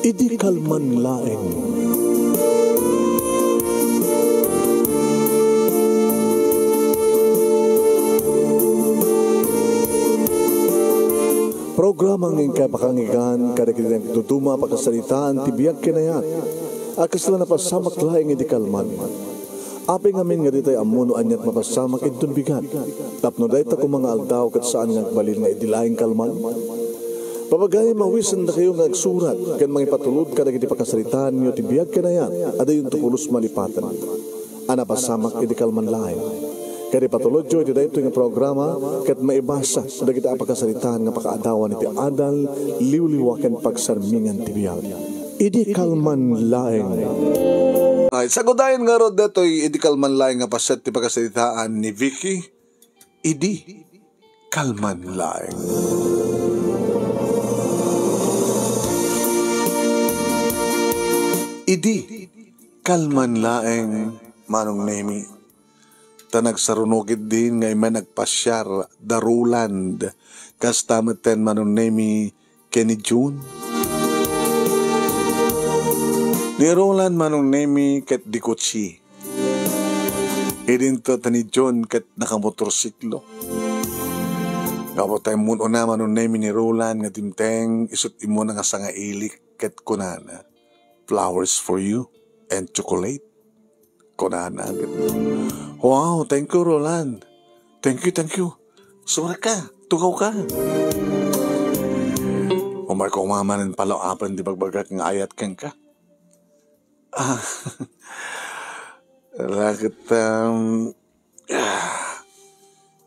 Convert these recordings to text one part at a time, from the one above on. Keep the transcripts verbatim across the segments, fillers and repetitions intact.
Idi kalman laeng. Programa nga inkay pakangigan kadagiti nagduduma a pakasaritaan ti biag ken ayat a kasla napasamak laeng idi kalman. Apay ngamin nga ditay ammo no aniat mapasamak inton bigat, tapno dayta koma nga aldaw ket saan nga agbalin nga idi laeng kalman? Papagayam, awisendakayo nga agsurat ken mangipatulod kadagiti pakasaritaanyo ti biag ken ayat a dayonto pulos malipaten a napasamak idi kalman laeng. Ket ipatulodyo iti daytoy nga programa ket maibasa dagiti a pakasaritaan nga pakaadawan iti adal, liwliwa ken pagsarmingan ti biag. Idi kalman laeng. Ay, sagudayen ngarud daytoy idi kalman laeng nga paset ti pakasaritaan ni Vicky. Idi kalman laeng. Idi kalman laeng, Manong Nemi. Ta nagsaruno ketdin nga immay nagpasiar da Roland. Kasta metten, Manong Nemi, ken ni June. Ni Roland, Manong Nemi, ket di kotse. Idinto ta ni June ket nakamotorsiklo. Gapu ta immun-una, Manong Nemi, ni Roland nga dimteng, isut' immuna nga sangailik ket kunana, "Flowers for you and chocolate," kunana. "Wow, thank you, Roland. Thank you, thank you. Suraka, tugawka." Umay ko manen palaw-apen ti bagbagak nga ayat kenka. Ah, raket, um, ah,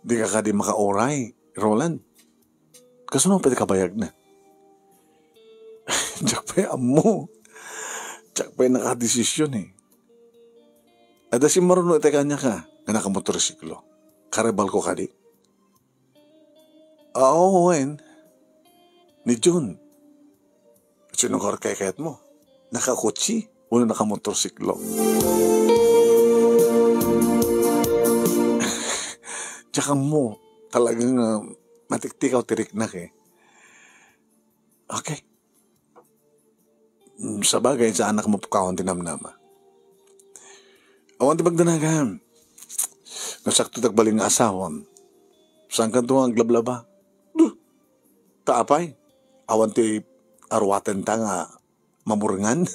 di ka kadi makauray, Roland. Kasano pay ti kabayagna? Diak pay ammo. Diak pay nakadesisyon eh. Adda simmaruno iti kaniaka nga nakamotorsiklo. Karibal ko kadi? Aw, wen. Ni June. Sino nga kaykayatmo? Nakakotse wenno nakamotorsiklo? Diak ammo. Talagang, ah, matiktikaw ti riknak eh. Okay. Mm, sabagay, saanak mapukawan ti namnama. Awan ti pagdanagan. Nasakto ti agbalin nga asawam. Saankanto nga aglablaba? Duh! Ta apay, awan ti aruatenta nga mamurengan?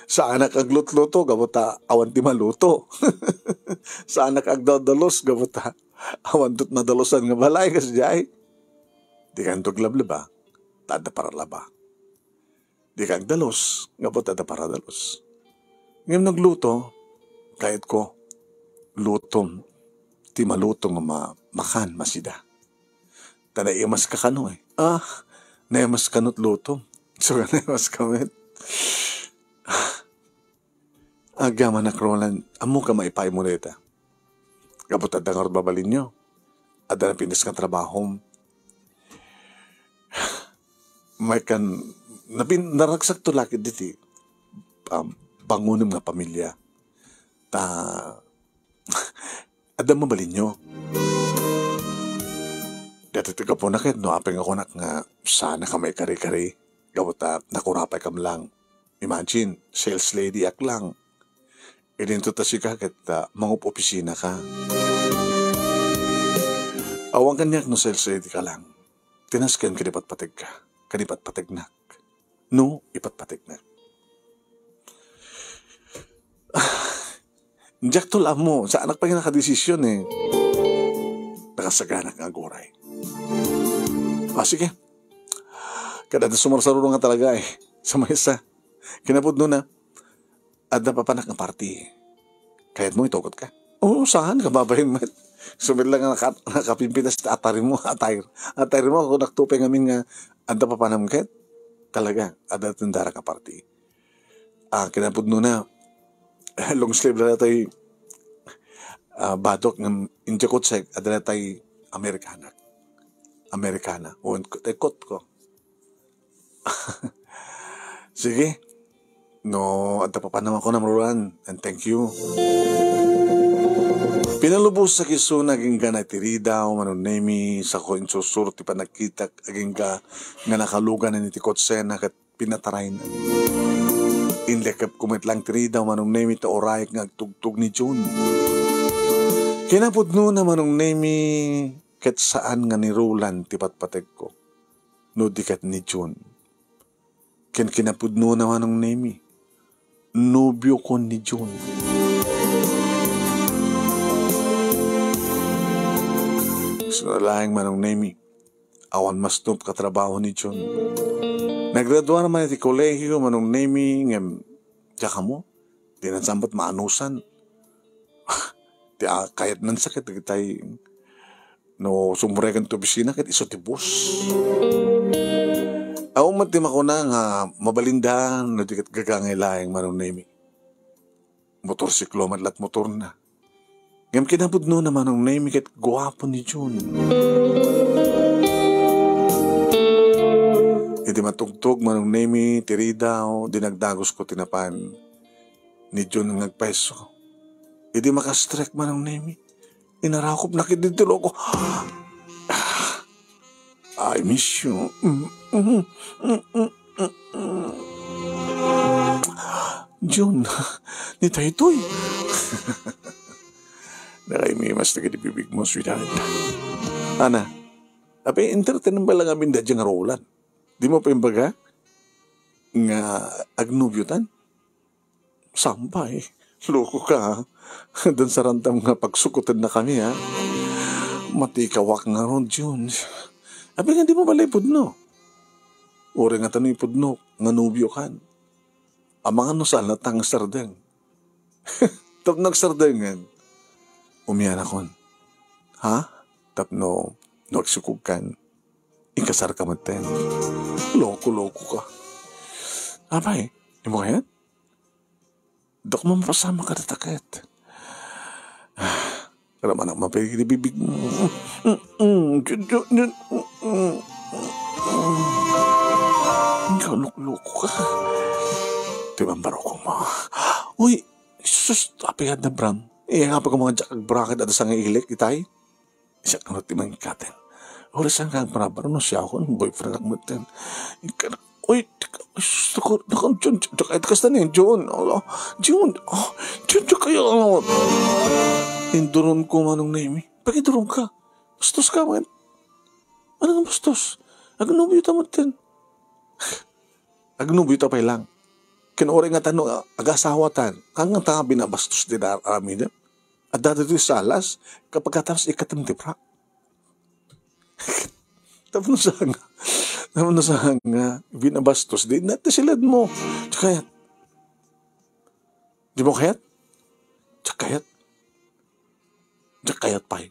Saanak aglutluto gapu ta awan ti maluto. Saanak agdadalos gapu ta awanto ti nadalusan nga balay, kasdiay. Dikanto aglablaba, ta adda paralaba. Dika agdalus, gapu ta adda paradalos. Ngem no agluto, kayatko, lutom ti maluto nga ma-, makan, masida. Ta naimaska kano eh. Ah, naimaska kano ti lutom. So, naimaska met. Agyamanak, Roland, ammok a maipaaymo dayta. Gapu ta adda ngarud mabalinyo. Adda napintas nga trabahom. Maikkan, napin-, naragsakto la ketdi ti, um, bangonem nga pamilia. Ta, adda mabalinyo. Daytoy ti gapuna ket no apay nga kunak nga saanka maikari-kari. Gapu ta nakurapay kam lang. Imagine, sales lady ak lang. Idinto ta sika ket, ah, mangup-opisina ka. Awan kaniak no sales lady ka lang. Ti nasken ken ipatpateg ka, ken ipatpategnak. No, ipatpategnak. Diakto la ammo, saanak pay nga nakadesisyon eh. Nakasaganak nga aguray. Ah, sige. Kada sumarsaruno nga talaga eh. Sa maysa. Kinapudno na. Adda papanak nga party. Kayatmo itugot ka? Oo, saan ka babain met? Sumit lang nga naka-, nakapimpintas ti atarimo, atayr-, atayr mo, ako naktupe ngamin nga adda papanam ket. Talaga, adda tendara nga party. Ah, kinapudno na, long sleeve la tay, ah, badok nga injakot sa, adda tay Amerikana. Amerikana. O, tay kot ko. Sige. No, adda papanam ako, Namrulan, and thank you. Pinalubosak isuna agingga na iti ridaw, Manong Nemi, sako insursuro ti panagkitak agingga nga nakaluganan iti kotsena ket pinatarayna. Inlekkepko met lang ti ridaw, Manong Nemi, ta urayek nga agtugtog ni Jun. Kinapudnona, Manong Nemi, ket saan nga ni Roland ti patpategko, no di ket ni Jun. Ken kinapudnona, Manong Nemi, nobiokon ni Jun. Isuna laeng, Manong Nemi, awan masnop katrabaho ni Jun. Naggraduar man iti kolehio, Manong Nemi, ngem diak ammo, dinan sa met maanusan. Ti, ah, kayatnan sa ket dagitay no sumuregen ti opisina ket isu ti boss. Awan met ti makuna nga mabalinda no di ket gagangay laeng, Manong Nemi. Motorsiklo met lat motorna. Ngem kinapudnona, Manong Nemi, ket guapo ni Jun. Idi matugtog, Manong Nemi, ti ridaw, dinagdagosko ti napan ni Jun nga agpayso. Idi makastrek, Manong Nemi, inarakopna ketdi ti loko. I miss you. Mm, mm, mm, mm, mm, mm. Jun, ni daytoy. Nakaimimas dagiti bibigmo, sweetheart. Ana, apay, entertainen pay lang amin daydiay nga Roland. Dimo pay imbaga nga agnobiotan? Saan pay, loko ka, ha? Dansarantam nga pagsukotennakami, ha? Matikawak ngarud, Jun. Apay nga dimo pay la ipudno? Uray ngata no ipudno nga nobiokan. Amangan no saan latta nga sardeng. Tapno agserdengen, umianakon. Ha? Tapno no agsukogkan, ikasarka metten. Loko-loko ka. Apay, dimo kayat? Dako mapasamak kadata ket. Ramanak mapigil ti bibigmo. Mm, mm, mm, mm, mm. Ikaw, loko-loko ka. Ti mambaroko mo. Uy, sus, apay nga, Bram. Eh, nga pa ka mga jack ag bracket at sa nga ilik, itay? Siak ngarud ti mangikaten. Uray saan nga agbarabaro no siakon, boyfriendak metten. Ikana, uy, tika, uy, sus, naku, naku, Jun, Jun, diak kayat kasta ni Jun. Ala, Jun, oh, Jun, diak kayat. Induronko, Manong Nemi. Pakiduron ka. Bastos ka man. Ano nga bastos? Agnobiota metten. Agnobiota pay lang. Ken uray ngata no agasawatan. Kaano ngata binabastos ti aramidem? Adda ditoy salas, kapag katas ikatem ti bra. Tapno saan nga, tapno saan nga binabastos, di na ti siledmo. Diak kayat. Dimo kayat? Diak kayat. Diak kayat pay.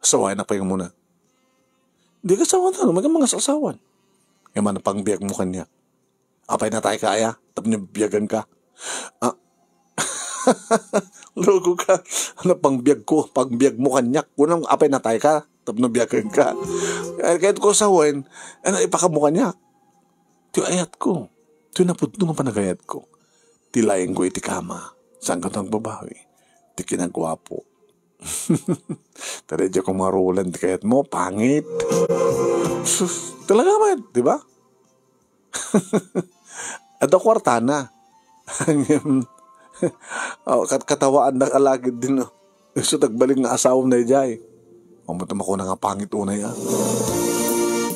Sawayan na pay muna. Di ka sawan, ano, mga, mga sasawan. Kaya man, pangbiag mo kanya. Apay natay ka, aya? Tapno biagan ka. Ah. Loko ka. Ano pang biag ko? Pang biag mo kanyak. Kunam, apay natay ka? Tapno biagan ka. Ay, kahit ko sawen, ano, ipakamu kanyak. Ti ayat ko. Ti napudno nga panagayat ko. Ti laeng ko iti kama. Saan ka tang babawi? Ti kinagwapo. Tara, diak ko marulan ti kayat mo, pangit. Sus, talaga man, di ba? Adda kuartana. Ngem, oh, kat-, katawaan da kalagid din, no? So, tagbaling nga asawam na ijay. Mamuta makuna nga pangit unay, ah.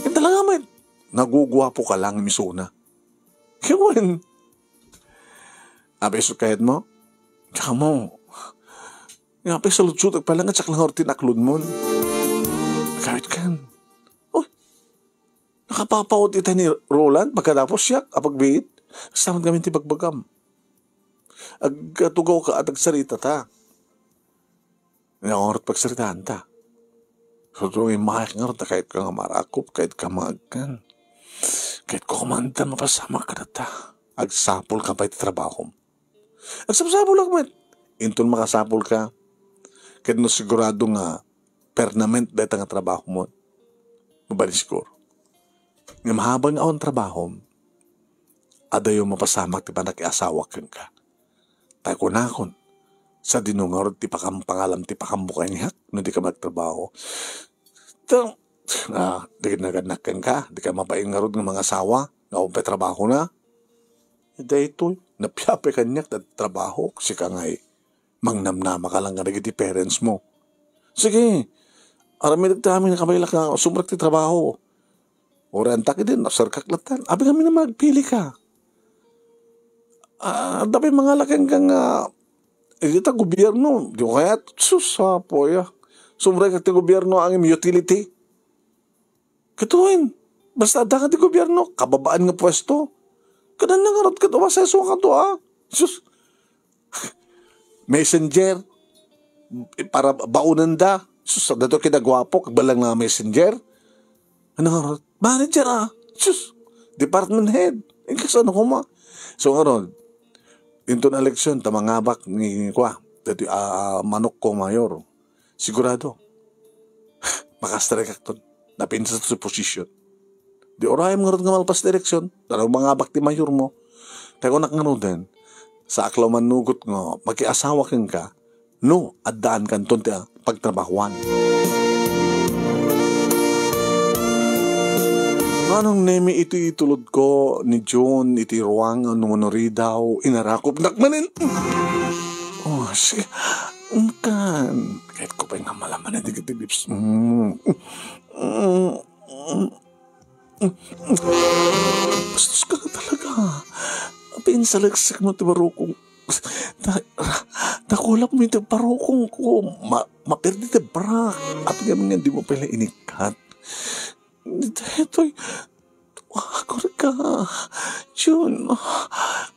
Eh, talaga man, naguguwapo ka lang, misuna. Kaya wen, apay isu kayat mo? Tsaka mo, nga apay saludsod, agpalangat, siak lang ti naklod mon. Kawit kan. Oh, nakapapaot ita ni Roland, pagkatapos siak, apagbiit, saman kami ti bagbagam. Agatugaw ka at agsarita ta. Nga ngarud pagsaritaan ta. Surtong imayak ngarud ta kayat ka nga marakop, kayat ka maagkan. Kayat ko kumanta mapasamak kadata. Agsapul ka pay ti trabahom. Agsapsapulak met. Inton makasapul ka, ket no sigurado nga permanent dayta nga trabaho mo, mabalin siguro. Ngem habang awan trabahom, adayo mapasamak ti panakiasawak kenka. Ta kunakon, Sadino ngarud ti pakam-, pangalam ti pakammo kaniak no dika magtrabaho? Ta, ah, di nagannak kenka, dika mabain ngarud nga mangasawa, nga awan pay trabahona? Daytoy, napiapay kaniak ta trabaho, sika ngay, mangnamnama ka lang kadagiti parents mo. Sige, aramidek ti amin a kabaelak nga sumrek ti trabaho. Uray antak idi, naserkak latta. Abi ngamin a magpili ka. Ah, adda pay mangala kenka nga, eh, dita gobierno, di ko kayat, sus, apo, ya. Sumrekak ti gobierno, angem utility. Katuin, basta adda ka ti gobierno, kababaan nga pwesto. Kanan na ngarud ka, tumaseso ka to, ah. Sus, messenger, para baunanda. Sus, dato kinaguapo, kagbalang nga messenger. Ano nga ron? Manager, ah. Sus, department head. Eh, kasano ko ma? So, nga ron, inton eleksyon, ta mangabak ni, kwa, dati, ah, manok ko, mayor. Sigurado. Makastrike akton. Napinsa sa posisyon. Di urayam ngarud nga malpas ti eleksyon, taraw mangabak ti mayor mo. Kaya kunak ngaruden, sa aklaw manugot nga makiasawa kenka, no, addaan kanton ti, ah, pagtrabahuan. Manong Nemi, iti itulod ko ni June, iti ruang no manuridaw, inarakop nak manen. Oh, sige. Kan. Kahit ko pa yung malaman na digiti lips. Mm. Mm. Bastos ka na talaga. Pinsalaksak mo ti barukong. Da-, dakulap mo ti barukong ko. Ma-, maperdi ti brak. At kami nga di mo pala inikat. Ditoy, tumakor ka. Jun.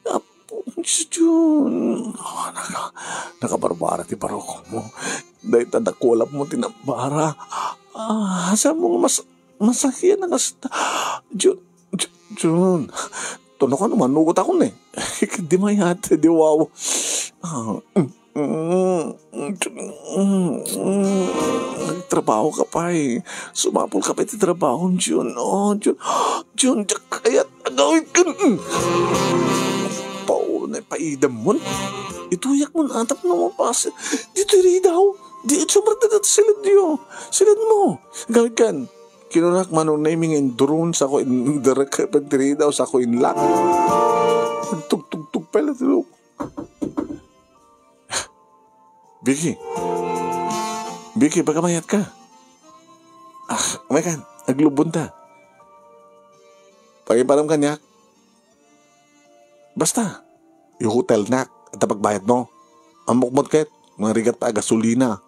Apo, Jun. Oh, naka-, nakabarbara ti barukong mo. Dahil ta dakulap mo ti nabara. Ah, saan mo nga mas Masakian na kasta. Jun, Jun, Jun. Tuno ka naman, nugot ako ni. Di mayat, di wow. Ah, mm, mm, mm, mm, mm. Nagtrabaho ka pa eh. Sumapol ka pa iti trabaho, Jun. Oh, Jun. Jun, diak kayat agawid ka. Mm. Pao na paidam mo. Ituyak mo na atap na mapas. Dito iri daw. Di, sumrat na dito silid niyo. Silid mo. Agawid kan. Kinunak Manong Nemi nga induron sako in-, indirek ket pagtirida o sako inlak. Tugtugtug pala to. Vicky. Vicky, baka mayat ka. Ah, umay kan. Aglubon ta. Pakiparam kaniak. Basta, i-hotel nak, adda pagbayad mo. Ammok met ket, mangrigat pa a gasolina.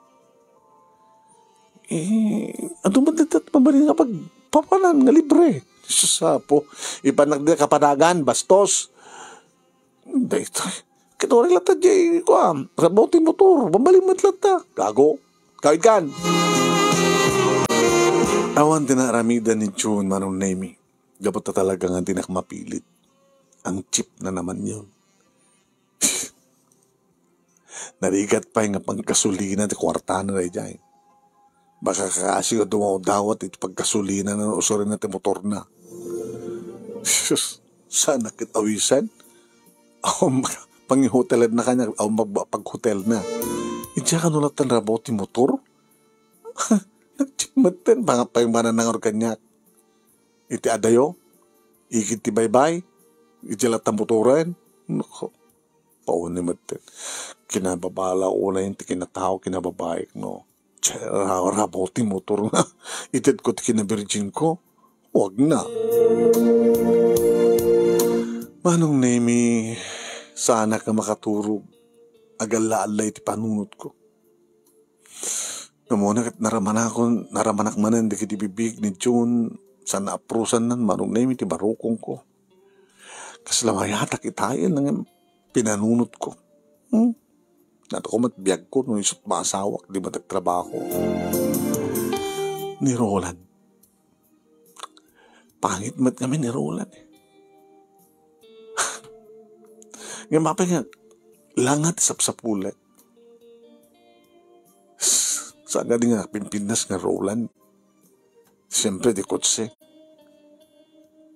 Eh, adu met dayta mabalin nga pagpapanan nga libre. Sus, apo, ipanak di kapanagan, bastos. Daytoy. Ket uray latta diay, kuan, rabaw ti motor, mabalin met latta. Gago. Kawid kan. Awan ti naaramidan ni June, Manong Nemi. Gapu ta talaga nga dinak mapilit. Ang cheap na naman yun. Narigat pay nga panggasolina ti kuartana daydiay. Baka kaasi nga dumawdawat iti paggasolina na no usurin na ti motor na. Sus, saan na ket awisan? Awan mag-, pangihotelen na kanya, awan mag-, paghotel na. Idiay kano lattan rabaw ti motor? Nagcheck metten, pangapay mananangor kaniak. Iti adayo, igid ti baybay, iti latta motoren. Nako, pauni metten. Kinababala unay ti kinatao, kinababaik, no. Tse, ra-, rabaw ti motor nga. Itedko ti kinabirjin ko. Wag na. Manong Nemi, saanak nga makaturog. Agalla-alla iti panunot ko. Namuna ket naramanakon, naramanak manen dagiti bibig ni June, saan a aprusannan, Manong Nemi, ti barukong ko. Kasla mayatak itayen nga pinanunot ko. Hmm? Nato ko met biag ko no isut maasawak, di met agtrabaho. Ni Roland. Pangit met kami ni Roland eh. Nga mapay nga, langat sapsapulan. Saan nga di nga pimpintas nga Roland? Siyempre, di kotse.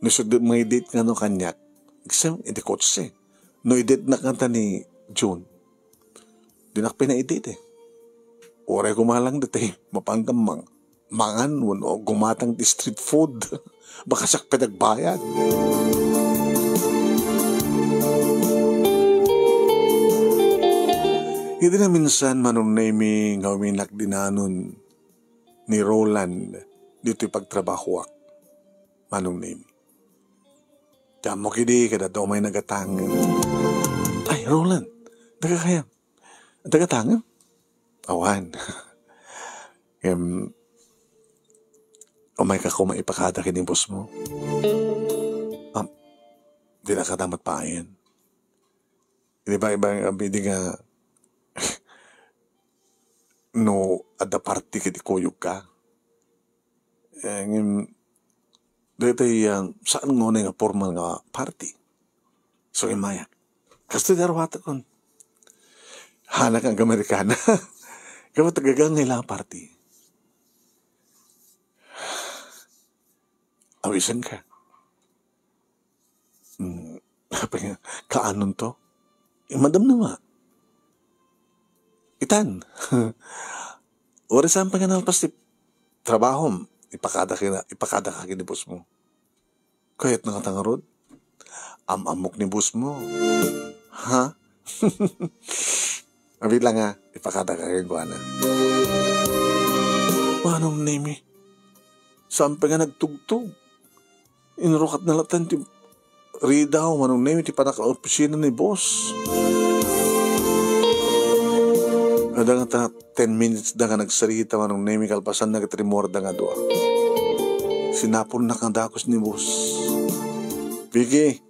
No, so, di, may date nga no kanyak. Siyempre, di kotse. No, i-date na kanta ni June. Dinak pinaiti ti. Uray kumalang ditoy, mapanggam mang-, mangan wenno gumatang ti street food. Baka siak pay nagbayad. Idi naminsan, Manong Nemy, nga uminak dinanon ni Roland ditoy pagtrabahoak, Manong Nemy. Ti ammok idi, kada dumay nagatangem. Ay, Roland, dagakayam. Dagatangem? Awan. Em, umayka koma ipakada ken ni boss mo. Am, di na kadamat payen. Di ba, iba, iba, di nga, no, adda party ket ikuyogka. Eh, ngem, daytoy, ah, saan nga unay nga formal nga party. So, imaya. Kastoy ti aruatakon. Hanak nga ag-Amerikana. Kabat gaga nga ila party. Awisenka. Hmm, apay nga, kaanonto? Eh, madam na nga. Itan. Uray saan pay nga nalpas ti trabahom, ipakada ka, ipakada ka ken ni boss mo. Kayatna ngata ngarud? Am-ammok ni boss mo. Ha? Abi lang, ha, ipakada ka kenkuana. Manong Nemy, saan pay nga nagtugtog? Inrukatna latta ti ridaw, Manong Nemy, ti panakaopisina ni boss. Adda ngata ten minutes da nga nagsarita, Manong Nemy, kalpasanna ket rimmuarda nga dua. Sinaponnak nga dakes ni boss. Vicky,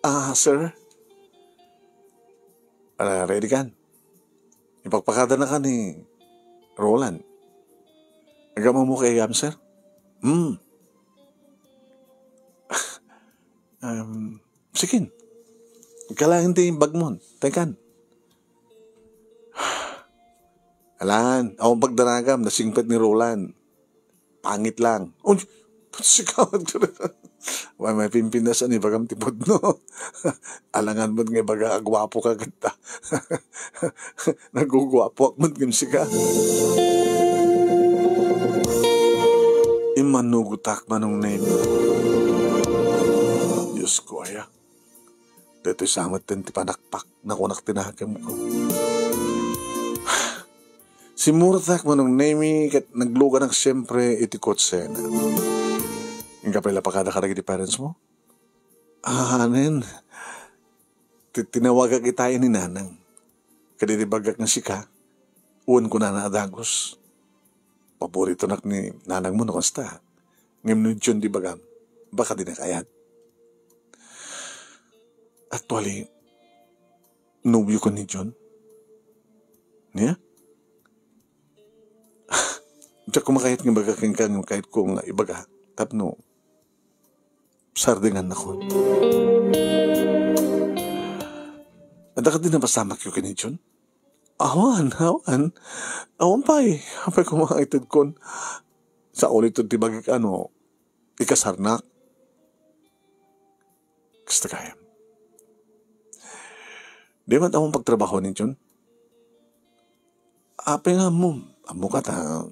ah, sir? Ah, ready kan? Ipakpakada na kan ni Roland. Agam-ammok aya, sir? Hmm. Um, sige. Kalaeng ti bag mo. Teka. Alan, awan pagdaragam, nasingpet ni Roland. Pangit lang. Uy, sikamat ka na. Wa, may pimpindas, ano, ibagam ti pudno. Alangan mo nga ibaga, agwapo ka gata. Nagugwapo ak man ngem sika. Immanugotak, Manong Nemy. Diyos ko, aya. Daytoy sa met ti panakpak, nakunak ti nakemko. Simmurtak, Manong Nemy, ket nagluganak siempre iti kotsena. Inka pay la pakada kadagiti parents mo? Ah, anen. Ti-, tinawagak itayo ni Nanang. Ket idi bagak nga sika, wen kunana a dagus. Paboritonak ni Nanang mo no kasta. Ngem no John ti bagam, baka di nakayat. Actually, nobio ko ni John. Niya? Diak ko makayat nga ibaga kenka, nga kayat ko nga ibaga. Tapno, sardengannakon. Adda kadi napasamakyo ken ni John? Awan, awan. Awan pay. Apay ko makaited kon. Sa ulit ti bagik ano, ikasarnak. Kasta kayam. Di man awan pagtrabaho ni John? Apay nga ammom? Ammo ka ta,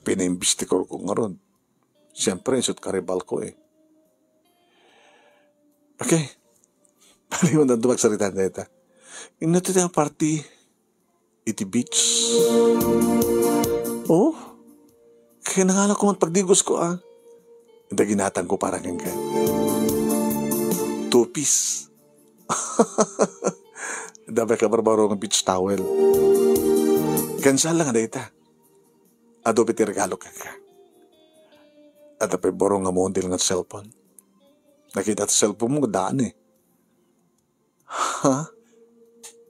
pinaimbestigar ko ngarud. Siyempre, isut karibal ko eh. Okay. Paliwan ang tumagsarita na ita. Yung natuti ang party, iti beach. Oh? Kaya nanganak ko man pagdigos ko, ah. Ita ginatang ko para kenka. Two piece. Dabay ka barbaro nga beach towel. Kansala nga dayta. Adu pay ti regalo kenka. Adda pay baro nga model nga cellphone. Nakita ti cellphone mo, daan eh. Ha?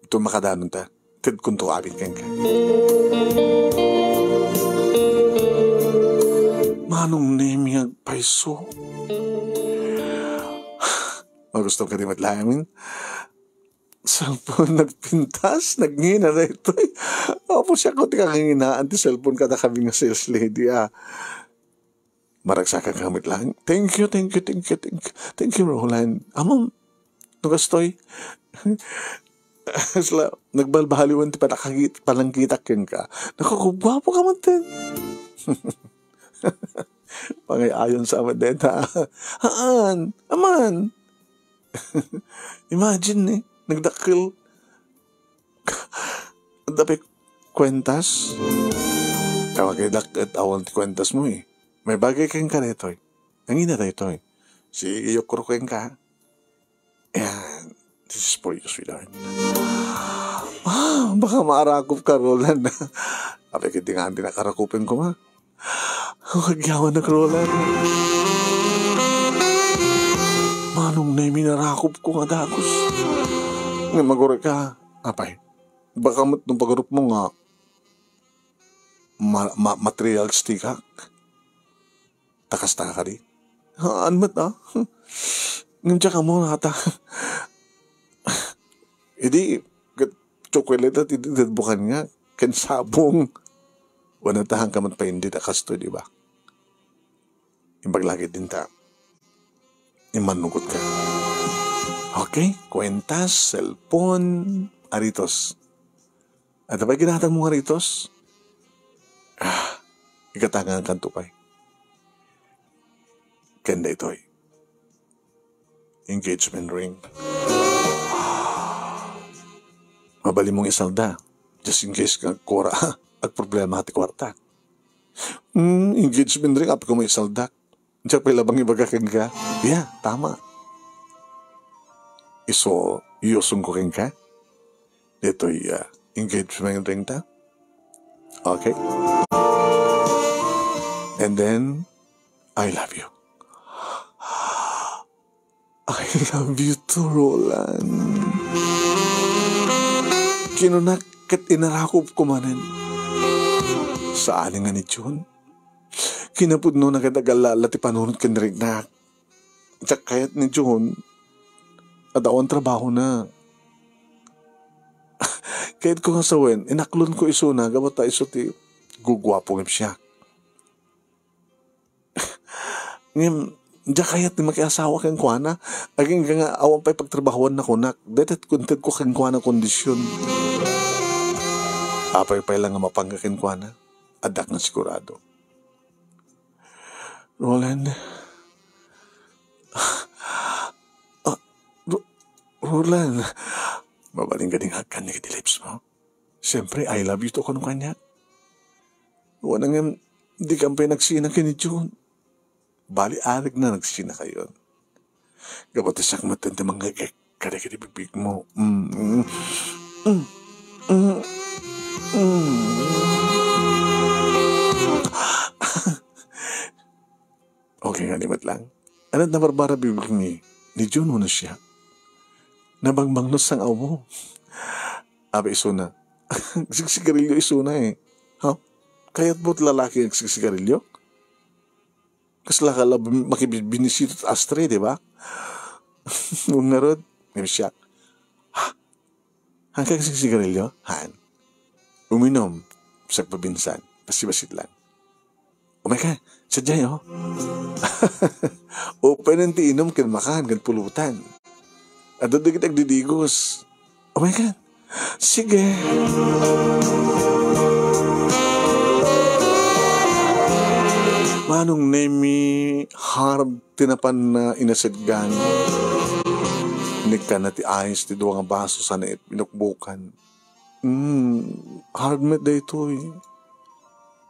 Ito makadanon ta. Ted kunto abit kenka. Manong Nemi agpayso. Magusto ka di met layamin? Cellphone nagpintas, nagngina daytoy. Apo siya ko ti kakanginaan ti cellphone kada kami nga sales lady, ah. Maragsakan ka met lang. Thank you, thank you, thank you, thank you. Thank you, Roland. Amom, no kastoy. Kasla, nagbalbaliwen ti panakakit-, panangkitak kenka. Naku, guapo ka man ten. Pangay-ayon sa amin deta. Haan, aman. Imagine ni, nagdakkel. Adda pay kuentas. Tawag kay dak-, et awan ti kuentas mo eh. May bagay kenka daytoy. Nangina daytoy. Sige, yukro kenka. Ayan. This is for you, sweetheart. Ah, baka maarakop ka, Roland. Apay, kiti nga, di nakarakupen ko, ma. Agyaman na, Roland. Manong na yung minarakop ko nga dagus. Nga magurek ka, apay. Baka mo't nung pagarup mo nga, ma-, ma-, material stick, ha? Takas ta kadi. Haan met, ah. Ngem diak ammo nata. Idi, ket chocolate ti, ti bukan nga, ken sabong. Wala ta hangka met paindi ta kastoy, di ba? Imbag lagi din ta. Imanugot ka. Okay, kuentas, cellphone, aritos. Adda pay ginatang mo nga ritos? Ah, ikatangan kanto pay. Ken daytoy. Engagement ring. Mabalin mong isalda. Just in case nga kora, agproblema ti kuarta. Hmm, engagement ring, apay ko mo isalda. Diak pay laeng ibaga kenka. Yeah, tama. Isu, iusong ko kenka. Ditoy, ah, engagement ring ta. Okay? And then, I love you. I love you too, Roland. Kinunak ket inarakop ko manen. Saan nga ni June? Kinapudno na ket agalla-alla ti panunot ken riknak. Diak kayat ni June. Adda awan trabahona. Kayat ko nga sawen, inaklon ko isuna, gapu ta isu ti guguapo ngem siak. Ngem, diak kayat ti makiasawa kenkuana. Agingga nga awan pay pagtrabahoanna kunak. Dayta ti inted ko kenkuana kondision. Apay pay la nga mapangka kenkuana. Addak nga sigurado. Roland. Ah, Ro-, Roland. Mabalin kadi nga agkanni iti lips mo? Siyempre, I love you to kano kaniak. Wen ngem, dikam pay nagsina ken ni June. Bali, aregna nagsinakayon. Gapu ta siak met ti mangngegek kadagiti bibig mo. Mm, mm, mm, mm, mm. Okay nga ni met lang. Ania ti nabarbara bibig ni, ni June wenno siak? Nabangbanglo sang-aw mo. Apay isuna. Agsigsigarilyo isuna eh. Ha? Kayat mo't lalaki agsigsigarilyo? Kasla ka la bim-, makibinisitot astray, di ba? Ngarud, ngem siak. Ha? Hangka agsigsigarilyo? Haan. Uminom. Sagpabinsan. Basibasit lang. Oh my God, sadiay, oh. Open ti inum ken makan ken pulutan. Adda dagiti agdidigos. Oh my God. Sige. Manong Nemi, hard ti napanna inasedgan. Inikkanna ti ice ti dua nga baso sana it binukbukan. Mm, hard met daytoy.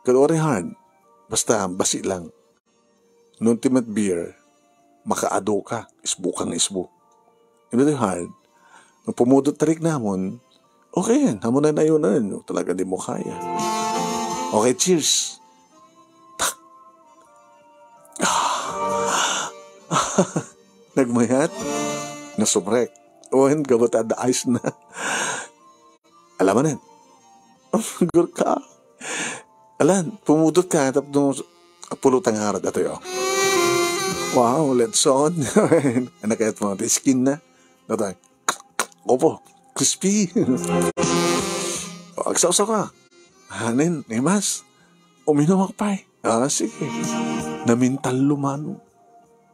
Ket uray hard. Basta, basi lang. No ti met beer, makaadu ka, isbo ka nga isbo. Ket no ti hard, no pumudot ta riknamon, okay yan, amo na yun, no talaga di mo kaya. Okay, cheers. Tak. Nagmayat? Nasumrek. Wen, gapu ta adda ice na. Alamanen. Gurka. Alan, pumudot ka, tapno pulutan nga arad ato, yo. Wow, let's on. Ano kaya ito, mga skin na? Natay. Opo, crispy. O, agsawsaw ka. Hanin, imas. Uminom ak pay. Ah, sige. Namintal lumano.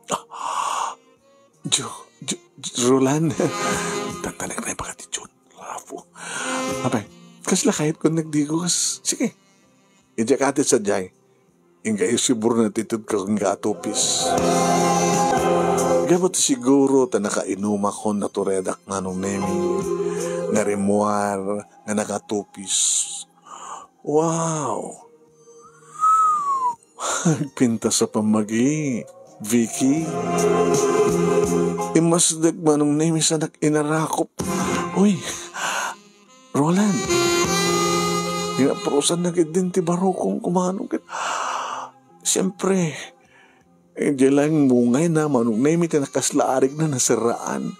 Ah, Jo, Jo, Jo, Roland. Tantanek na yung pagkatitsyon. Love Apay, kasla kayatko nagdigos? Sige. Idiak ati sadiay. Inka isibur na ti tedko nga atupis. Gapu ti siguro ta nakainumakon naturedak Manong Nemi nga rimmuar nga nakatupis. Wow! Agpintas a pammagi, Vicky. Immasdek Manong Nemi sanak inarakop. Uy, Roland. Ginapurusan na gid din ti barukong ko, Manong. Ket, siyempre, eh, di lang mungay na, Manong Nemi, ti nakasla arig na nasiraan.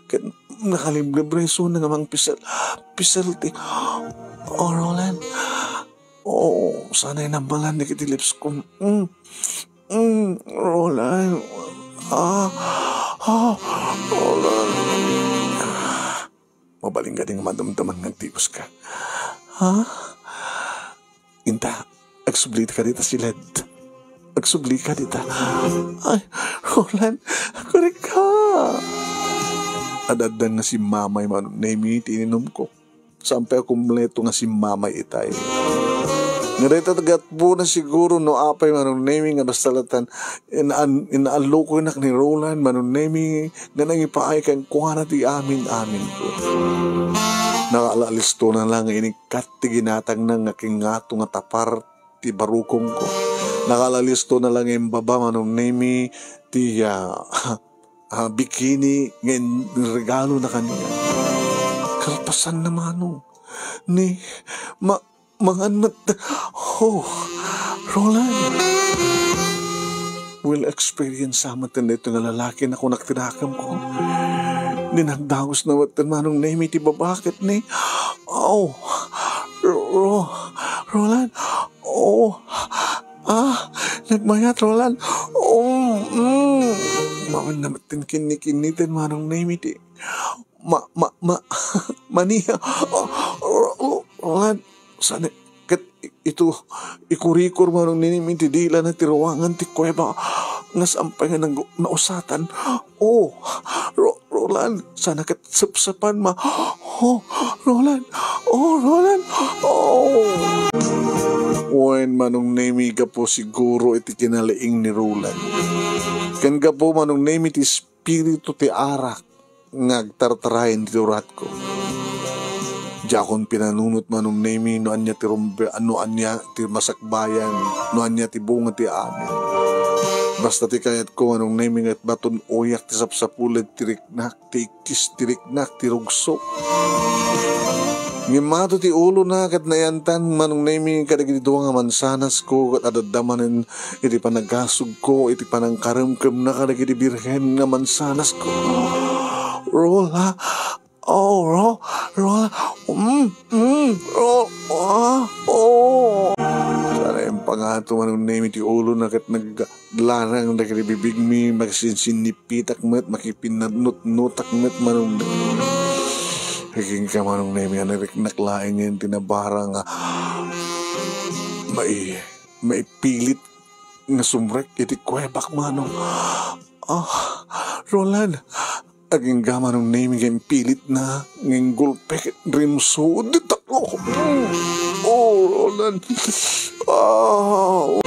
Ket nakalibre-breso na nga mangpisel. Pisel ti, oh, Roland. Oh, sana'y nambalan dagiti lips ko. Mm. Mm, Roland. Ah, ah, Roland. Mabalin gadi nga madamdaman nga agtigoska. Ha? Inta, agsubli ka dita, siled. Agsubli ka dita. Ay, Roland, agkurek ka. Ad-addan nga simmamay Manong Nemi ti ininom ko. Saan pay a kumpleto nga simmamay itay. Nga dayta gapu na siguro no apay Manong Nemi nga basta latan in-, an-, inaallukoynak ni Roland Manong Nemi nga nangipaay kenkuana ti amin-amin ko. Nakaalalisto na lang inikkat ti ginatangna nga kingato nga tapar ti barukong ko. Nakaalalisto na lang imbaba Manong Nemi ti, ah, ah, bikini nga in-, inregalo na kaniak. Kalpasan na Manong. Ni, ma-, mangan met, oh, Roland. Well, experience sa met daytoy nga lalaki na kunak ti nakemko. Ni nagdagus na met Manong Nemi ti babaket ni, oh, Ro-, Ro-, Roland, oh, ah, nagmayat, Roland. Oh, mm. Mapan naman din kinni-kinni din Manong Nemi ti ma-, ma-, ma-, maniya. Oh, oh, oh, Roland, sana ket i-, ito, ikurikor Manong Nemi ti dila na ti ruangan ti kuweba nga sampay nga nang-, nausatan. Oh, Ro-, Roland, sana ket sepsepan ma. Oh, Roland. Oh, Roland. Oh. Wen Manong Nemi gapu siguro iti kinaliing ni Roland. Ken gapu Manong Nemi ti espiritu ti arak nga agtartarayen ti uratko. Diakon pinanunot Manong Nemi no ania ti rumbe-, no ania ti masakbayan, no ania ti bunga ti amin. Basta ti kayatko Manong Nemi nga baton uyak ti sapsapuled ti riknak, ti ikkis ti riknak, ti rugso. Ngem mato ti ulona ket nayantan Manong Nemi kadagiti dua nga mansanasko ket adda manen iti panagasugko, iti panangkaremkemna kadagiti birhen nga mansanasko. Rola, oh, Ro-, Rola, mm, mm, Ro-, ah, oh. Sana impangato Manong Nemi ti ulona ket naglarang dagiti bibigmi, magsinsinnipitak met, makipinnutnutak met Manong Nemi. Agingga Manong Nemi, a nariknak laengen ti nabara nga mai-, maipilit nga sumrek iti kuwebak, Manong. Ah, Roland, agingga Manong Nemi nga impilitna, nga inggulpe ket rimsud. Oh, oh, Roland. Ah,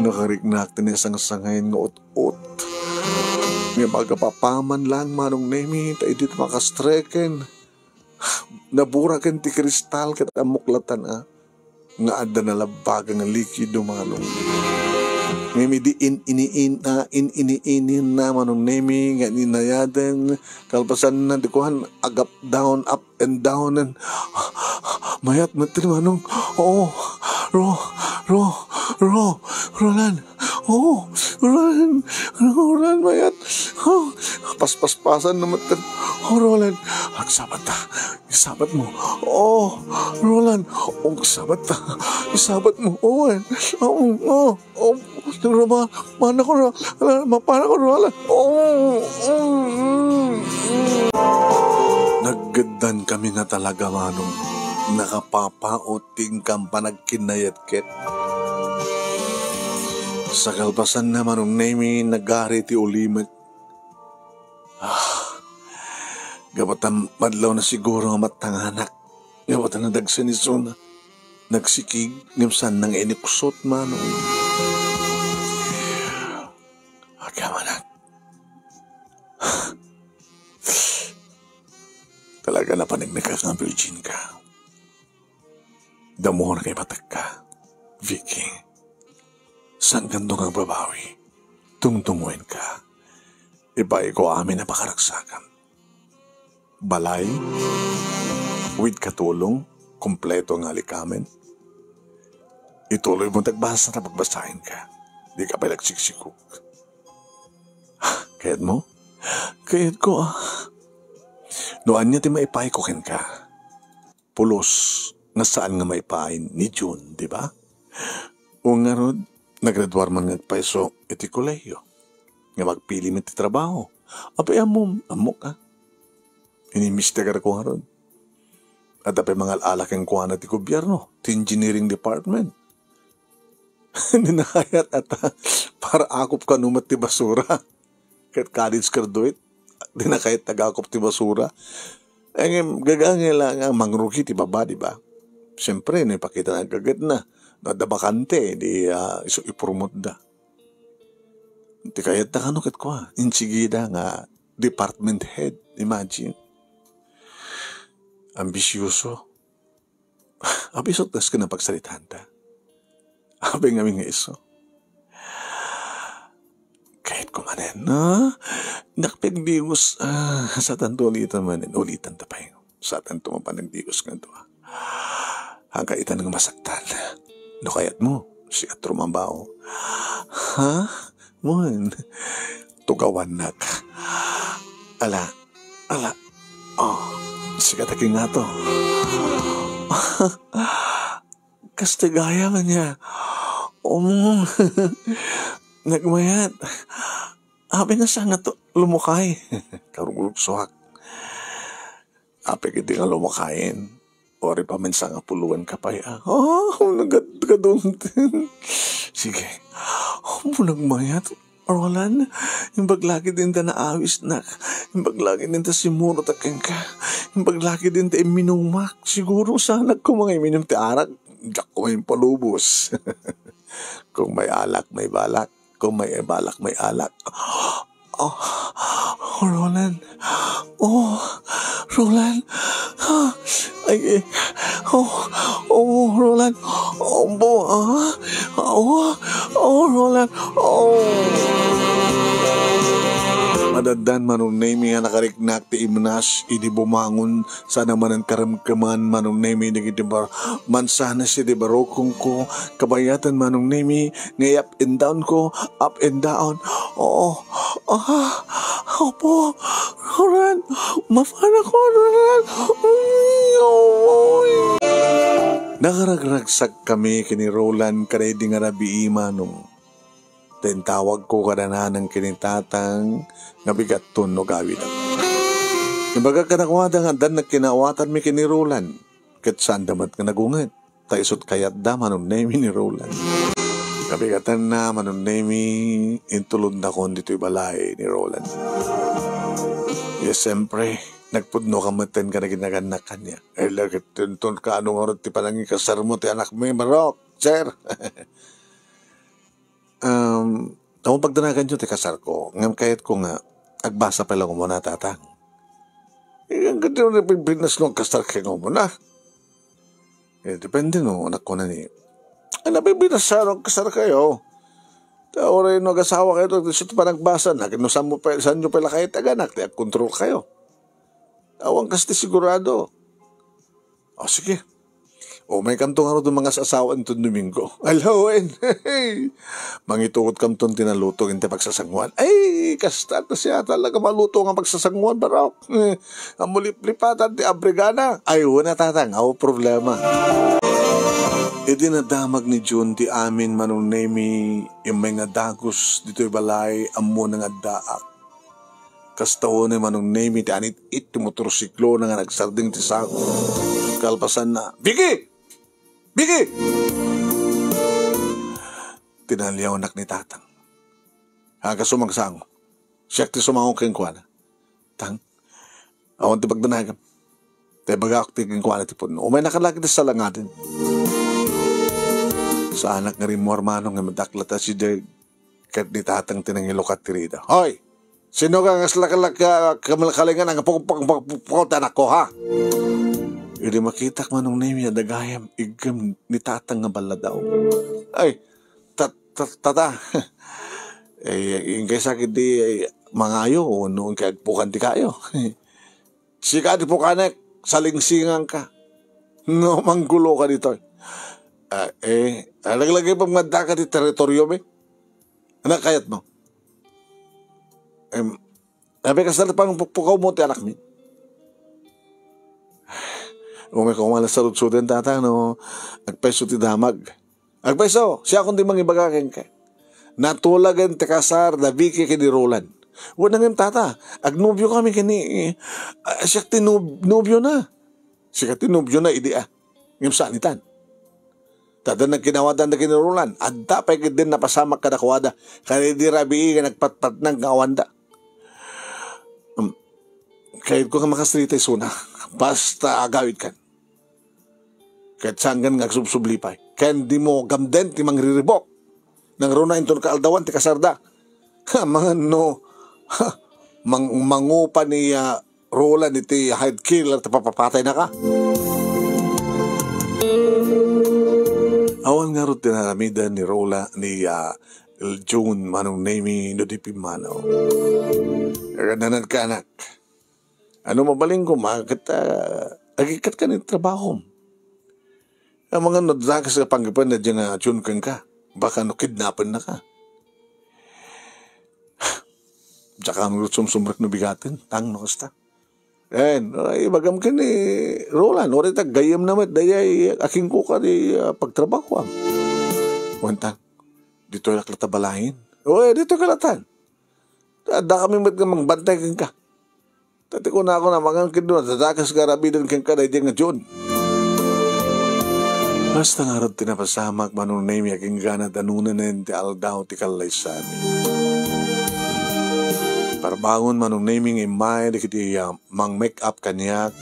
nakariknak ti naisangsangayan nga ut-ut. Nga magapapaman lang Manong Nemi, ta idi makastreken. Naburaken ti kristal ket ammuklatan a nga adda nalabbaga nga likido Manong. Ngem idi in-iniin-, ah, in-iniinin na Manong Nemi nga inayaden, kalpasan na di kuan, agap down, up and down, and mayat met ti Manong. Oo, Ro-, Ro-, Ro-, Roland. Oh, Roland, Roland, mayat. Oh, paspaspasan na met. Oh, Roland, agsabat ta. Isabat mo. Oh, Roland, oh, agsabat ta. Isabat mo. Oh, eh. Oh, oh, oh. Roma, mana ko, Ro-, mapana ko, Roland. Oh, mm, mm, mm. Naggeddan kami nga talaga, Manong. Nakapapaot ti inkan panagkinnayat ket sa kalpasan na Manong Nemi, nagari ti ulimek. Ah, gapu ta madlaw na siguro nga matanganak. Ngem adda nadagsen isuna. Nagsikig, ngem saanna nga iniksot, Manong. Agyaman, anak. Talaga, napaneknekak nga virgin ka. Damon nga ibatekka, Vicky. Saankanto nga agbabawi. Tungtungoenka. Ipaayko amin a pakaragsakam. Balay, with katulong, kompleto nga alikamen. Ituloy mo ti agbasa ta pagbasaenka. Dika pay agsiksikog. Kayatmo? Kayatko, ah. No ania ti maipaayko kenka, pulos nga saan nga maipaay ni June, di ba? O ngarud, nagraduar man nga agpayso iti kolehiyo, nga agpili met ti trabaho. Apay, ammom, ammok, ah. Inimbestigarko ngarud. Adda pay mangal-ala kenkuana ti gobierno, ti engineering department. Di na kayat ata, para akop kano met ti basura. Ket college graduate, di na kayat agakop ti basura. Ngem, gagangay la nga mangrugi ti baba, di ba? Siempre, no ipakita nga aggagetna, no adda bakante, di, ah, isu-, ipromotda. Ti kayatda kano ket kua, insigida nga department head, imagine. Ambisyoso. Apay, isu ti kas ken a pagsaritanta. Apay ngamin nga isu. Kayatko manen, no? Nakpigdigos, ah, saantanto ulitan manen. Ulitanta pay. Saantanto mapan nagdigos nga dua. Hangka itan nga masaktan. No kayatmo, sika ti rumambaw. Ha? Wen, tugawannak. Ala, ala. Oh, sika ti kingato. Kas ti gayam ania. Um, nagmayat. Apay nga saan nga to lumukay. Karugurugsuak. Apay ketdi nga lumakayen. Uray pamensa nga pulowanka pay, ah. Oh, nagad-, gadunten. Sige. Ammom, nagmayat, Roland. Imbag la ketdin ta naawisnak. Imbag la ketdin ta simmurotak kenka. Imbag la ketdin ta imminumak. Siguro saanak koma nga imminum ti arak. Diak koma impalubos. Kung may alak, may balak. Kung may balak, may alak. Oh, Roland. Oh, Roland. Ah, ay, ay. Oh, oh, Roland. Oh, bo, ah. Oh, oh, Roland. Oh. Madaddan, Manong Nemy, nga nakariknak ti imnas idi bumangon. Saan a manen karemkeman, Manong Nemy, dagiti bar-, mansanas iti barukongko. Kabayatan, Manong Nemy, nga i-up and down ko, up and down. Oo. Ah, apo, Roland, mapanak, Roland. Uy, uy. Nakaragragsak kami ken ni Roland kadaydi nga rabii, Manong. Ta intawagko kada nanang ken ni tatang nga bigatton no gawidek. Imbagak kadakuada nga addan nagkinaawatanmi ken ni Roland, ket saanda met nga nagunget, ta isut' kayatda, Manong Nemy, ni Roland. Kabigatanna, Manong Nemy, intulodnakon ditoy balay ni Roland. Ya, siempre, nagpudno ka metten kadagiti nagannak kaniak. Ay, lagit, inton kaano ngarud ti panangikasarmo ti anakmi, Barok, sir. Um, awan pagdanaganyo ti kasarko, ngem kayatko nga agbasa pay laeng umuna, Tatang. Eh, ngem ket di napipinas no agkasarka nga umuna. Eh, depende no, anak ko na ni. Ay, napipinas sa no agkasarkayo. Ta uray no agasawakayo, ta isu ti panagbasa na, no saanmo pay, saanyo pay la kayat ti aganak, ti agkontrolkayo. Awan kas ti sigurado. O, sige. Umaykanto ngarud mangas-asawa inton Domingo. Ala wen. Mangitugotkamton ti naluto ken ti pagsasanguan. Ay, kasta ta siya talaga maluto nga pagsasanguan, Barok. Eh, ammom liplipatan ti abrigana. Ay, wen a, Tatang, awan problema. Idi nadamag ni June ti amin, Manong Nemy, immay nga dagus ditoy balay, ammona nga addaak. Kasta unay, Manong Nemy, ti anit-it ti motorsiklona nga nagsardeng ti sako. Kalpasanna, "Vicky! Vicky!" Tinaliawnak ni Tatang. Aga sumagsango. Siak ti sumango kenkuana. "Tang, awan ti pagdanagam." Ta ibagak ti kenkuana ti punno. Umaynaka la ket salangaden. Saanak nga rimmuar, manong, nga madaklat a si Dave ket ni Tatang ti nangilukat ti rida. Hoy! Sino ka nga aslakalaga, kamalkalingan ang pagpagpagpagpag ti anakko, ha? Idi makitak, Manong Nemi, adda gayam, iggem ni Tatang nga balladaw. Ay, tat-, tat-, tata. Eh, inkay sakit di, eh, mangayo, no, inkay agpukan ti kayo. Sika ti pukanek, salingsingan ka. No, manggulo ka ditoy. Ah, eh, alaglagipem nga adda ka ti teritoryo mi. Ano kayat mo? Em, abi, kasla pang pukpukaw mo ti anak mi. Umay ko malas saludsuden, tata, no agpayso ti damag. Agpayso, siakon ti mangibaga kenka. Natulagen ti kasar da Vicky ken ni Roland. Wen ngem, tata, agnobio kami ken ni, ah, siak ti nob-, nobio na. Siak ti nobio na idi, ah. Ngem saan itan? Tada nagkinawadan da ken ni Roland, adda pay ketdin napasamak kadakuada, ken idi rabii nga nagpatpatnag nga awanda. Um, kayatko nga makasarita isuna. Basta agawidkan. Ket saan nga agsubsubli pay. Ken dimo gamden ti mangriribuk. Nangruna inton kaaldawan ti kasarda. Ha, mangan no, ha, mang-, mangupa ni, ah, Roland iti hide killer ta papapatay na ka. Awan ngarud ti naramiden ni Rola, ni, ah, June, Manong Nemi, no di pimmanaw. Agannanad ka, anak. Ano mabalin ko, ma-, ket, ah, agikkat ka ni trabahom. Amangan no dakas ka panggipen na dyan nga June kenka. Baka no kidnapen na ka. Diak kami sumsumrek no bigaten, tang no kasta. Ken, ay, ibagam ken ni Roland, uray ta gayyem na met, dayay, akin ko ka di, ah, pagtrabahoam. Wen ta, ditoy ak latta balayen. O, eh, ditoy ka latan. Adda kami met nga mangbantay kenka. Ta ti kunako, amangan ket no, dadakas nga aramiden kenka daydi nga June. Basta ngarud ti napasamak, Manong Nemi, agingga nadanunanen ti aldaw ti kallaysami. Parbangon, Manong Nemi, nga immay dagiti, ah, mang-make up kaniak.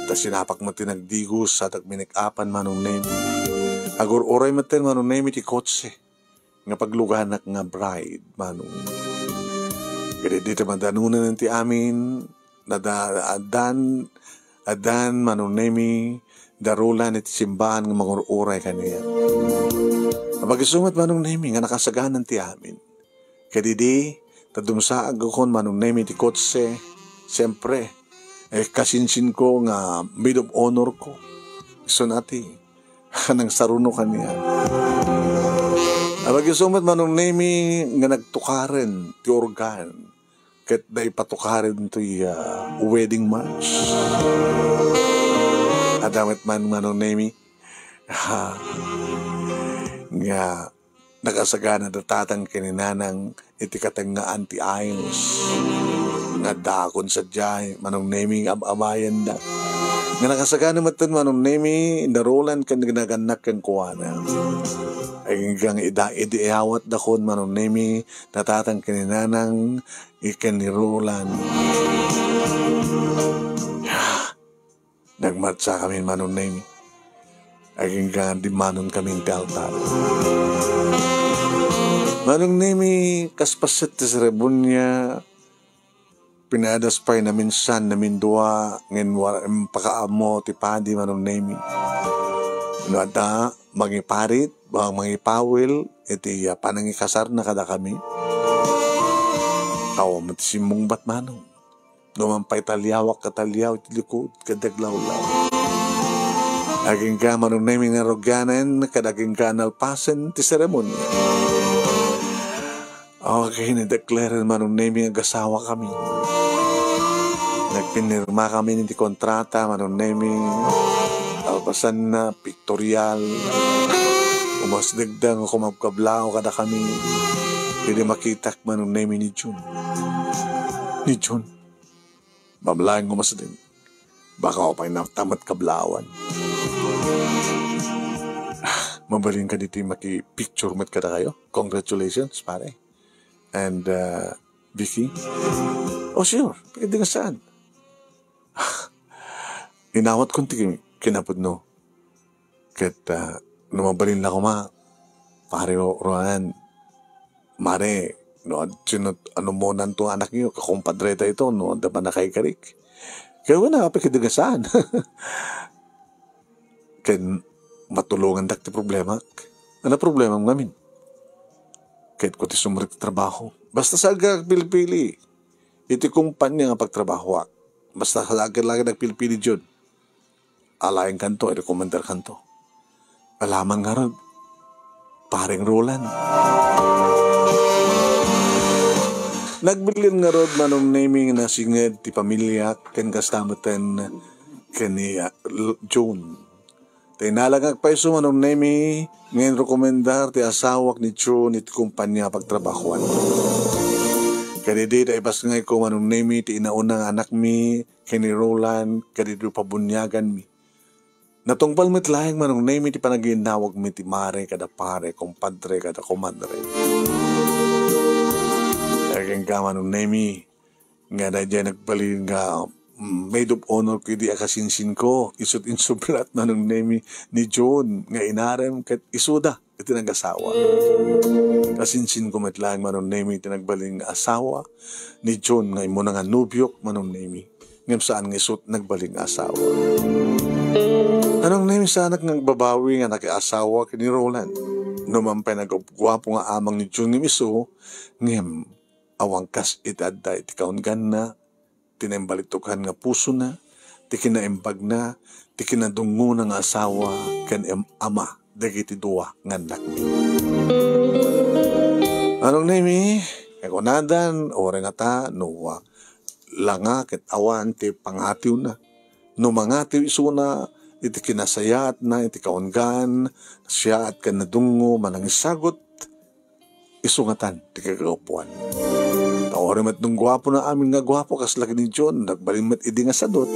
Ta sinapak met ti nagdigos, sa nagminikapan, Manong Nemi. Agur-uray met ten, Manong Nemi, ti kotse nga pagluganak nga bride, Manong. Ket idi ta madanunan ti amin, nada-, addan, addan, Manong Nemi, darulan iti simbahan nga mangur-uray kaniak. Apagiso met, Manong Nemi, nga nakasaganan ti amin. Ket idi, ta dumsaagkon, Manong Nemi, ti kotse, siempre, eh, kasinsinko nga maid of honor ko. Isu na ti, nangsaruno kaniak. Apagiso met, Manong Nemi, nga nagtukaren ti organ ket naipatukaren toy, ah, wedding march. Adda met man, Manong Nemi, ha, nga nakasagana da tatang ken ni nanang iti katengngaan ti ayos. Nga addaakon sadiay, Manong Nemi, nga am-amayenda. Nga nakasagana metten, Manong Nemi, ni Roland ken ginagannak kenkuana. Agingga nga ida-, idi iyawatdakon, Manong Nemi, da tatang ken ni nanang, ken ni Roland. Nagmartsa kami, Manong Nemi. Agingga dimmanon kami iti altar. Manong Nemi, kas paset ti seremonia, pinadas pay naminsan, namindua, ngem wa-, impakaammo ti padi, Manong Nemi. No adda mangiparit, mangi-, mangipawil, iti, ah, panangikasarna kadakami. Awan met simmungbat, Manong. Numan pay taliawak ket taliaw iti likod ket aglawlaw. Agingga, Manong Nemi, nga rugianen ket agingga nalpasen ti seremonia. Okay, ni-declare, Manong Nemi, nga agasawa kami. Nagpinirma kami iti kontrata, Manong Nemi. Kalpasanna, pictorial. Umasdegda nga kumabkablaaw kadakami. Idi makitak, Manong Nemi, ni June. Ni June. Bablaeng umasdeng. Baka apay natamet kablaawan. Mabalin ka ditoy maki-picture met kadakayo. Congratulations, pare. And, uh, Vicky? Oh, sure. Pwede nga saan? Inawatko ti kinapudno. Ket, ah, no mabalin la koma, Pare Ro-, Roland, Mare, no, sino, ano mo nanto anakyo, kakumpadre ta ito, no, adda pannakaikarik. Kaya wala, apay kadagatan. Ken matulongandak ti problemak. Ano problemam ngamin? Ket ko ti sumrek ti trabaho. Basta saan ka agpilpili iti kumpanya nga pagtrabahoak. Basta saan ka lagi nagpilpili diyon. Alaenkanto, i-recommender kanto. Alaman ngarud, Pareng Roland. Nagbilin ngarud, Manong Nemi, nga nasinged ti pamiliak ken kasta meten ken ni, ah, L-, June. Ta inalak nga agpayso, Manong Nemi, nga inrekomendar ti asawak ni June iti kumpanya pagtrabahoan. Kadidi ta ipasngayko, Manong Nemi, ti inauna nga anakmi ken ni Roland, kadidi pabuniaganmi. Natungpal met laeng, Manong Nemi, ti panaginnawagmi ti mare kada pare, kumpadre kada kumadre. Kenka, Manong Nemi, nga daydiay nagbalin nga, mm, maid of honor ko idi akasinsinko, isut' insublat, Manong Nemi, ni June nga inarem ket isuda iti nagasawa. Kasinsinko met laeng, Manong Nemi, iti nagbalin nga asawa ni June nga immuna nga nobiok, Manong Nemi. Ngem saan nga isut' nagbalin nga asawa. Manong Nemi, saanak nga agbabawi nga nakiasawa ken ni Roland. No man pay nagguapo nga amang ni June ngem isu, ngem awan kas iti adda iti kaungganna, ti naimbalitok nga pusona, ti kinaimbagna, ti kinadungngona nga asawa, ken em-, ama dagiti dua nga annakmi. Manong Nemi, kakunadan, uray ngata, no, ah, langa ket awan ti pangatiwna. No mangatiw isuna iti kinasayaatna iti kaunggan, siyaat ken nadungngo, manangisagut, isu ngatan ti kagapuan. Ta uray met no guapo na amin nga guapo, kasla ken ni June, nagbalin met idi nga sadut.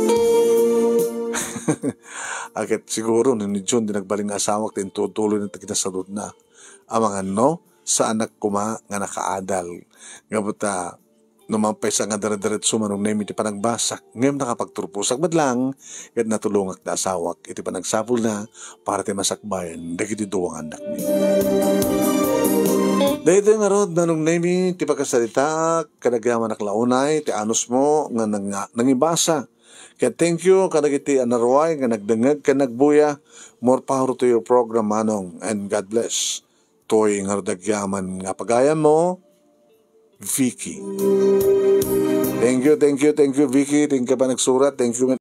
Ket siguro no ni June ti nagbalin nga asawak ti intutuloy na ti kinasadutna. Amangan no, saanak koma nga nakaadal. Ngem ta, no man pay sa nga dire-diretso, Manong Nemi, ti panagbasak, ngem nakapagturposak met lang, ket natulongak ti asawak iti panagsapulna para ti masakbayan dagiti dua nga annakmi. Daytoy ngarud, Manong Nemi, ti pakasaritaak, kadagiti anak la unay, ti anusmo nga nang-, nangibasa. Ket thank you kadagiti anaruay nga nagdengngeg ken nagbuya. More power to your program, Manong, and God bless. Toy nga rudagyaman nga pagayam mo, Vicky. Thank you, thank you, thank you, Vicky. Thank you pa nagsurat. Thank you,